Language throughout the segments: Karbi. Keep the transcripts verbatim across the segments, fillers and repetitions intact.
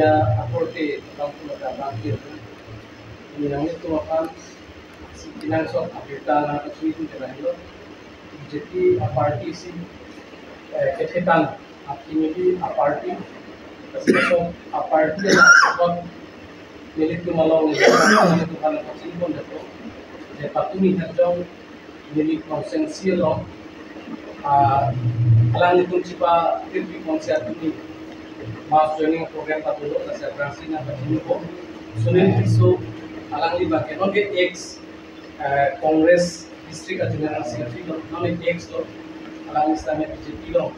Akorte bangphu lata bangphu. Ini nanglitum aphan si pinang sok abirta nangkachinidun ke lahelo. B J P aparty si, eh, kethetang akimi di aparty. Kasi sok aparty na sok nelitum along nelitum aphan kachinidun daplo. Je patumi hajong neli constituency along, ah, alanglitum chepatirpi konsep ni mass joining program patulo, lasi aphrangsi nangpachinipo. Sunil Tisso, alangli abangke non ke ex, ah, Congress district general secretary lo, non ke ex lo, alangli sitame B J P lo.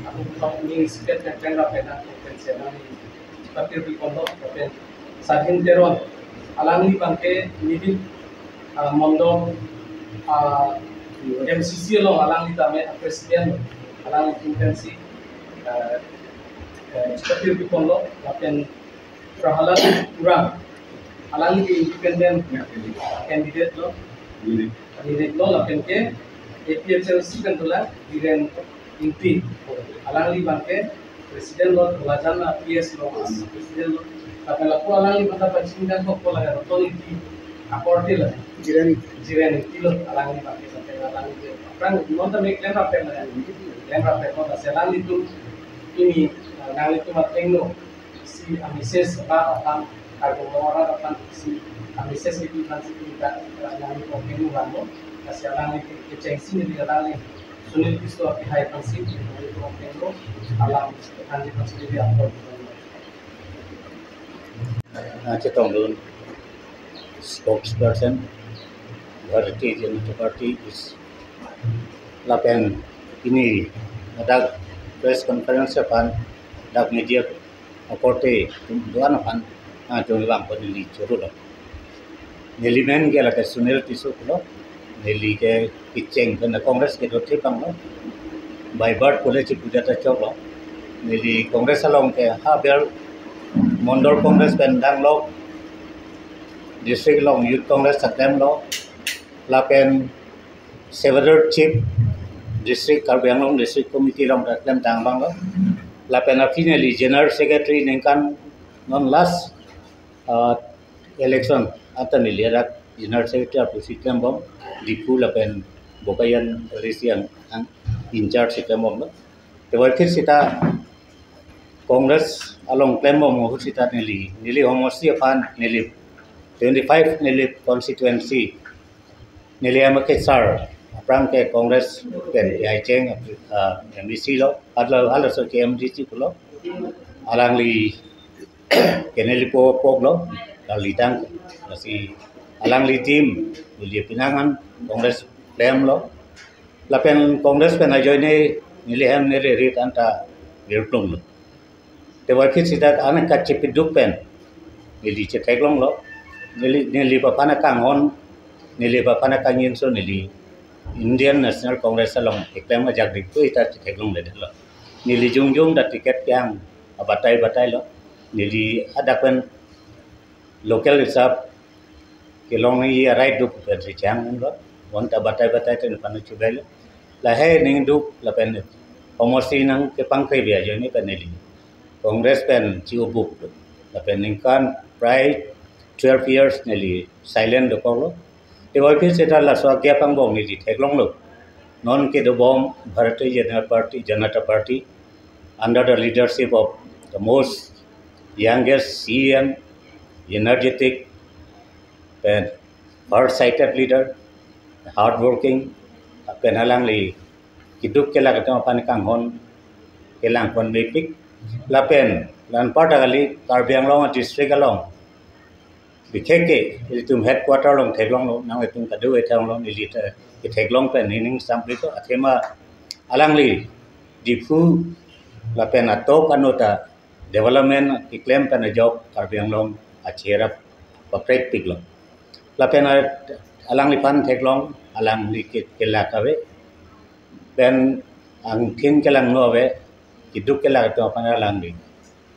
Ako thok ning state pen pen rapet nang pen se alangli chepatirpi ponlo, pen Sadhin Teron, alangli abangke neli, ah, mondol, ah, M C C along alangli tame president, alangli constituency, ah, eh, chepatirpi ponlo, lapen Prahalad Uran, alangli independent candidate lo, candidate lo, lapen ke A P H L C pen dolang Biren Ingti, alangli abangke president lo, Dolajan a P S lo, president lo. Lapen lapu alangli mata pachingdang ko ko laga Roton Ingti akorte la. Jiren. Jiren Ingti lo, alangli abangke sampai alangli ke. Aphrang non tame klem rapet laga. Klem rapet non, lasi alanglitum ini, eh, nanglitum athengno si a-message ba aphan, karbo ora aphan si a-message itu kan si kita, eh, nanglitum athengno vanlo. Lasi alangli ke, kechengsi neli alangli Sunil Tisso aphi hai aphan si, nanglitum athengno alam kanji aphan si dia apa. Ah, Chetongdun, spokesperson, Bharatiya Janata Party is, lapen ini dak press conference aphan dak media akorte atum do-an aphan, ah, jong bang pon neli choro lo. Neli men ke lake Sunil Tisso pulo. Neli ke kecheng pen Congress kedo thepang lo. By birth pule chipuja ta chok lo. Neli Congress along ke haber mondol Congress pen dang lo. District along Youth Congress aklem lo. Lapen several chief district Karbi Anglong District Committee along aklem dang bang lo. Lapen aphi neli General Secretary ningkan non last, ah, election anta neli arak General Secretary apusi klembom, Diphu lapen Bokajan resi ang, ang in-charge si klembom lo. Teboi phir sita Congress along klembom ahut sita neli, neli homosti aphan neli twenty-five neli constituency neli M K sir, aphrang ke Congress pen ke ai cheng, ah, M D C lo, adla, adlaso ke M D C pulo. Alangli ke neli po pok lo, alangli tang, lasi alangli team, neli pinangan Congress klem lo. Lapen Congress pen ajoine neli hem neli rit anta virplum lo. Teboi phir sita anak kachepiduk pen neli chetheklong lo. Neli, neli aphan akanghon, neli aphan akangin so neli Indian National Congress along keklem ajak dik tu ita chetheklong le lo. Neli jongjong ta ticket kehang abatai batai lo. Neli adak pen local hisab kelong nangji arai duk pen si chang lo. Bonta batai batai ten pan chubai lo. Lahai ning duk lapen homosti nangkepangkri bia ajoine pen neli Congress pen chi-obuk lo. Lapen ningkan prai twelve years neli silent dokok lo. Teboi phir sita laso agya pangbong neli theklong lo. Non kedobom Bharatiya Janata Party, Janata Party under the leadership of the most youngest, C M, energetic, pen far-sighted leader, hardworking, pen alangli keduk kelak atum aphan kanghon kelang pon mepik. Lapen la-anparta kali Karbi Anglong district along, bikheke ilitum headquarter along theklong lo, nangtum kadu-e theklong lo, neli ta ketheklong pen nening sampli to athema alangli Diphu lapen atok anota development keklem pen ajok Karbi Anglong achera paprek pik lo. Lapen a-, alangliphan theklong, alangli ke, kelak ave. Pen angthin kelangno ave, keduk kelak atum aphan alangli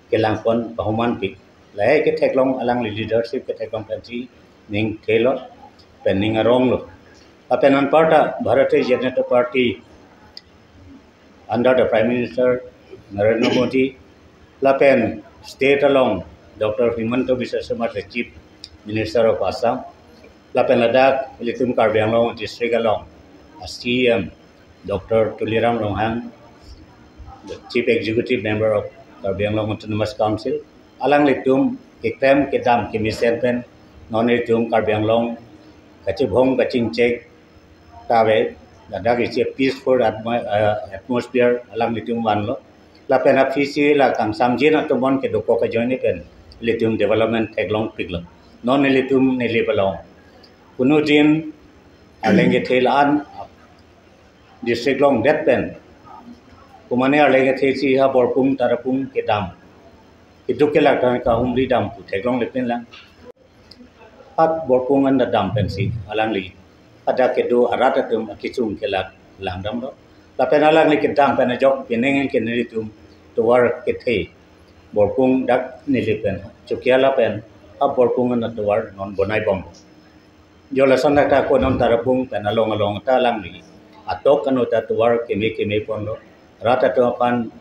kelang pon pahuman pik. Lahai ketheklong alangli leadership ketheklong pensi ning thelo, pen ning arong lo. Lapen anparta Bharatiya Janata Party under the Prime Minister Narendra Modi, lapen state along Doctor Himanta Biswa Sarma, the Chief Minister of Assam, lapen ladak ilitum Karbi Anglong district along C E M Doctor Tuliram Ronghang, the Chief Executive Member of Karbi Anglong Autonomous Council, alanglitum keklem kedam kemesen pen non ilitum Karbi Anglong kachibhong kachingchek ta ave, ladak isi peaceful atmo-, eh, atmosphere alanglitum vanlo. Lapen aphi si la kangsamjin atomon kedokok ajoine pen ilitum development theklongpiklo. Non ilitum Nilip along kunudin arleng kethe la-an district longdet pen kumane arleng kethe si ha Borpung Tarapung kedam, keduk kelak ta kahumri dam pu theklongle pinlang. Hat Borpung an dam pensi alangli hadak kedo arat atum akisung kelak langdamlo. Lapen alangli kedam pen ajok pining ke nelitum tovar kethe Borpung dak Nilip pen Chokihola pen ha Borpung an tovar non bonaibom. Jo lason dak ta ko non Tarapung pen along along ta alangli atok anu ta tovar keme keme ponlo. Rat atum aphan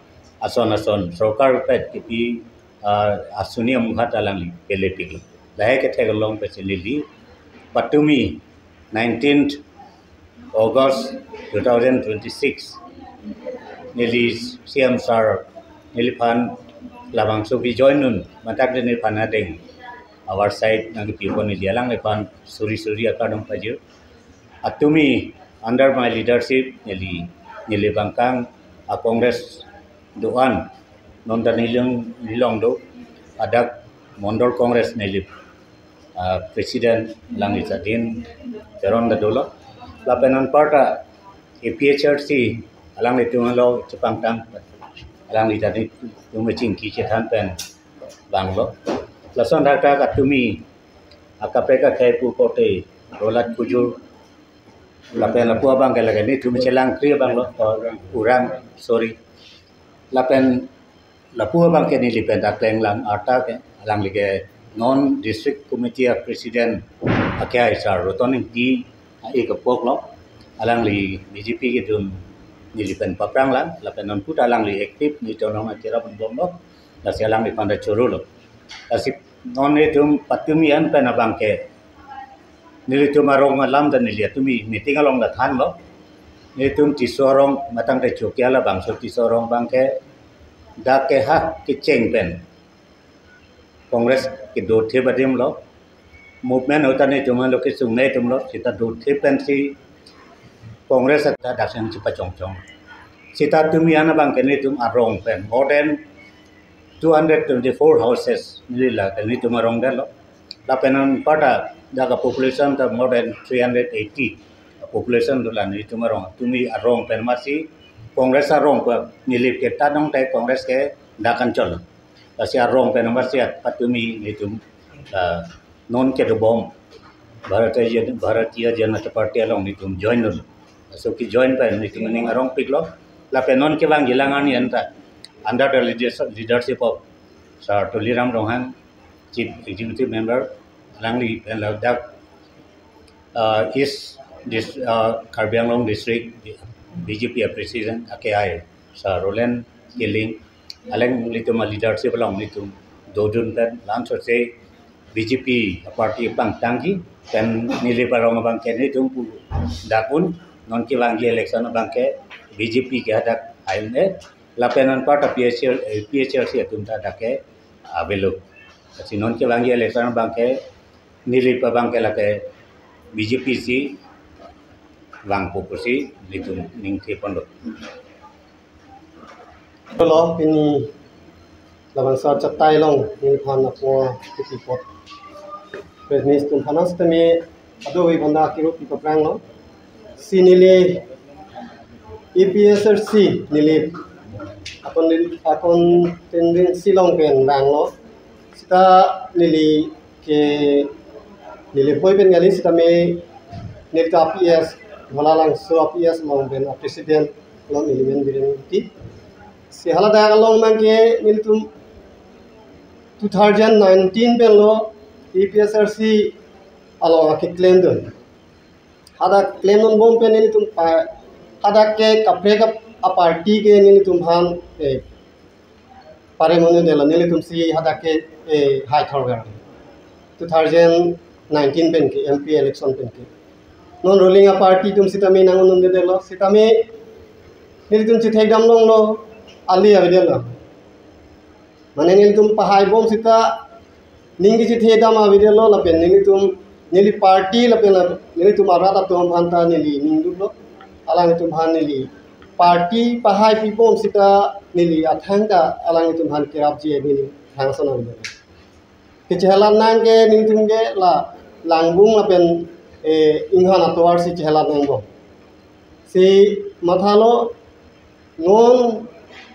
ason ason sorkar pet kipi, ah, asuni amukhat alangli kelepiklo. Lahai ketheklong pesi neli patumi nineteenth August two thousand twenty-six neli C M sir neliphan labangso ke join un matak neliphan adeng our side nangkipi pon neli alangliphan suri suri akardom pajir. Atumi under my leadership neli, neli bangkang a Congress do-an non ta nilong, nilong do adak Mondol Congress neli, ah, President alangli chadin Teron da dolo. Lapen anparta A P H L C alanglitum lo chepangtang alangli chadin tum chingki chethan pen vanglo. Lason dak ta atumi akaprek akhei pu pote rolat kujur lapen lapu abang ke lake netum chelangkri abang lo, oh, orang, sorry. Lapen lapu abang ke neli pen dak klenglang arta ke alangli ke non district committee a president akhei sir Roton Ingti a-ik apok lo. Alangli B J P kedun neli pen paprang lang lapen non puta alangli active ni tonong akira pun bomlo. Lasi alangliphan ta choro lo. Lasi non netum patumi an pen abang ke nelitum arong alam ta neli atumi meeting along ta thanlo. Netum Tisso arong matang te Chokihola bangso Tisso arong abang ke dak ke ha kecheng pen Congress kedo thip adim lo. Movement ahut ta netum lo kesung netum lo sita do thip pensi Congress ta dak sen chepachongchong. Sita tumi an abang ke netum arong pen more than two hundred twenty-four houses neli la ke netum arong detlo. Lapen anparta dak a population ta more than three hundred eighty population do la netum arong. Tumi arong pen masi Congress arong pa Nilip ke ta nong te Congress ke dak anchot. Lasi arong pen masi patumi netum, ah, non kedobom Bharatiya Jan-, Bharatiya Janata Party along netum join lo. So kejoin pen netum ning arongpiklo. Lapen non kevangji alang arni anta under the leadership, leadership of Sir Tuliram Ronghang, Chief Executive Member, alangli pen ladak, ah, East Dis-, ah, Karbi Anglong District B J P a President akhei Sir Roland Killing, alanglitum a leadership along netum dodun pen lansose B J P a party pangtangji pen Nilip arong abang ke netum pu dak un non kevangji election abang ke B J P ke hadak hai un-e lapen anparta P H L, eh, P H L C atum ta dak ke avelo. Lasi non kevangji election abang ke Nilip abang ke lake B J P si vangpo pusi netum ningthe ponlo. Lo pini labangso achatai along neliphan apot kepi apot press meet atum aphan setame ado-i banda kiru pi paprang lo. Si neli A P H L C neli akon, akon tending silong pen vanglo. Sita neli ke neli poi pen kali sitame neli ta P S, Bhola Langso P S along pen a president lo neli men Biren Ingti. Si haladak along abang ke nelitum two thousand nineteen pen lo A P H L C along akeklem dun. Hadak klemdun bom pen nelitum pa, hadak ke kaprek a party ke nelitum aphan, eh, pare monu delo, nelitum si hadak ke, eh, hai thor gar. Two thousand nineteen pen ke, M P election pen ke. Non ruling a party atum sitame nang unun delo, sitame nelitum chithek dam longlo, ali avedelo. Mane nelitum pahai bom sita, ning kachithek dam avedelo, lapen nelitum, neli party lapen la, nelitum arat atum aphan ta neli ning duklo. Alanglitum aphan neli party pahai pi bom sita neli athang ta alanglitum aphan kerapji neli thang ason avedelo. Kachehelat nang ke nelitum ke la Langbung lapen, eh, Inghan atovar si chehelat nang bom. Si mathalo non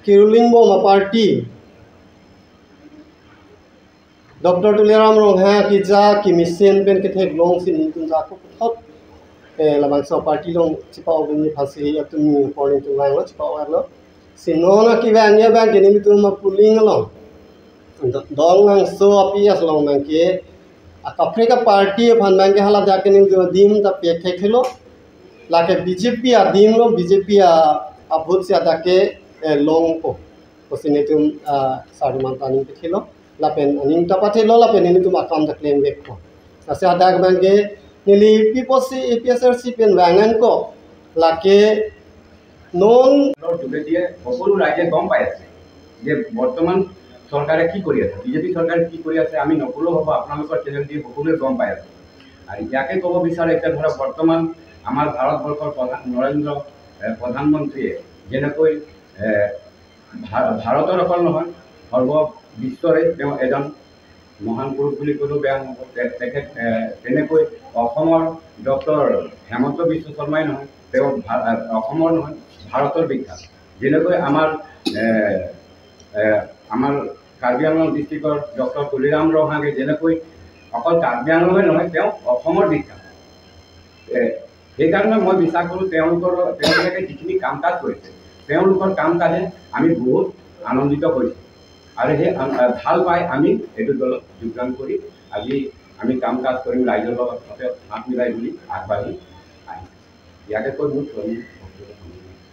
ke ruling bom a party Doctor Tuliram Ronghang kija kemesen pen kethek long si nelitum jako puthot, eh, labangso party along chipa-o bini phansi atum ni pon nelitum langlo, chipa-o lo. Si non akevang ya bang ke nelitum apuling along, Dongbangso a P S along bang ke akaprek a party aphan bang ke hala dak ke nelitum adim ta pek thek thelo. Lake B J P adim lo, B J P a, a vote si adak ke, eh, longpo. Pusi nelitum, ah, sar atum aphan ta ning pethelo. Lapen aning ta pathelo lapen nelitum akam ta klem vekpo. Lasi hadak bang ke neli pi pusi A P H L C pen vang nangkok. Lake non আৰু যোগেদিয়ে সকলো ৰাইজে গম পাই আছে যে বৰ্তমান চৰকাৰে কি কৰি আছে, বিজেপি চৰকাৰে কি কৰি আছে। আমি নকলেও হ'ব, আপোনালোকৰ চেনেল দি সকলোৱে গম পাই আছে। আৰু ইয়াকে ক'ব বিচাৰে, এতিয়া ধৰক, বৰ্তমান আমাৰ ভাৰতবৰ্ষৰ প্ৰধান নৰেন্দ্ৰ, এ, প্ৰধানমন্ত্ৰীয়ে যেনেকৈ, এ, ভা-, ভাৰতৰ অকল নহয়, সৰ্ব বিশ্বৰে তেওঁ এজন মহান পুৰুষ বুলি ক'লেও বেয়া নহ'ব। তে-, তেখেত, এ, তেনেকৈ অসমৰ ডক্টৰ হিমন্ত বিশ্ব শৰ্মাই নহয়, তেওঁ ভা-, এ, অসমৰ নহয়, ভাৰতৰ বিখ্যাত। যেনেকৈ আমাৰ, এ, এ, আমাৰ কাৰ্বি আংলং ডিষ্ট্ৰিক্টৰ ডক্টৰ তুলিৰাম ৰংহাঙে যেনেকৈ অকল কাৰ্বি আংলঙে নহয়, তেওঁ অসমৰ বিখ্যাত। এ, সেইকাৰণে মই বিশ্বাস কৰোঁ, তেওঁলোকৰ, তেওঁলোকে যিখিনি কাম কাজ কৰিছে, তেওঁলোকৰ কাম কাজে আমি বহুত আনন্দিত হৈছোঁ। আৰু সেই আন-, আ, ভাল পাই আমি এইটো দলত যোগদান কৰি আজি আমি কাম কাজ কৰিম, ৰাইজৰ লগত হাতে হাত মিলাই বুলি আগবাঢ়ি আহিছোঁ। ইয়াকে কৈ মোৰ থুলমূল বক্তব্য সামৰণি মাৰিছোঁ।